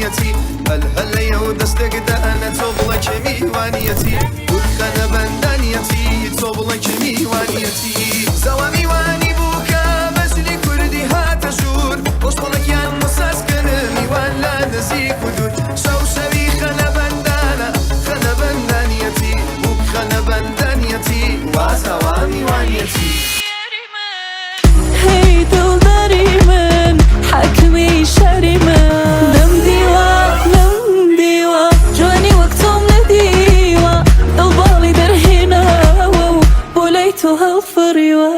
میوانیەتی، هەل هەلەیە و دەستێکدانە تۆ بڵێ کێ میوانیەتی، بووک خەنە بەندانیەتی تۆ بڵێ کێ میوانیەتی. زاوا میوانی بووکە بەجلی کوردی هاتە ژوور، ڕۆژپەڵێکیان مساز کرد میوان لە نزیک و دوور. شەو شەوی خەنە بەندانە، خەنە بەندانیەتی، بووک خەنە بەندانیەتی، وا زاوا میوانیەتی. هەی دڵداری من، حاکمی شاری من، لەم دیوە لەم دیوە جوانی وەک تۆم نەدیوە، دڵ باڵی دەرهێناوە و بۆ لای تۆ هەڵفڕیوە.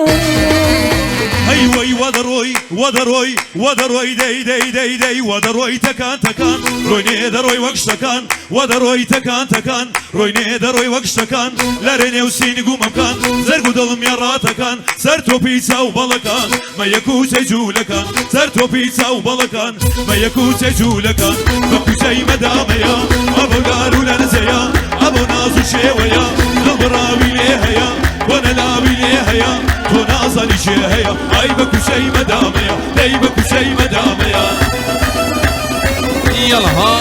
هەی وەی وەدەڕۆی وەدەڕۆی وەدەڕۆی دەی دەی دەی دەی وەدەڕۆی تەکان تەکان ڕۆی نێ دەڕۆی وەک شتەکان وەدەڕۆی تەکان تەکان ڕۆی نێ دەڕۆی وەک شتەکان لەرێ نێو سینگ و مەمکان زەرگ و دڵم یاڕاتەکان سەر تۆپی چاو بەڵەکان مەیە کوچەی جوولەکان سەر تۆپی چاو بەڵەکان مەیە کوچەی جوولەکان بە کوچەی مەدامەیە ئەبۆ گار و لەرزەیە ئەبۆ ناز و شێوەیە دڵ بڕاوی لێ هەیە کۆنە لاوی لێ هەیە تۆ نازانی چێ هەیە ئای بە کوچەی مەدامەیە دەی بە کوچەی مەدامەیە. یاڵا ها.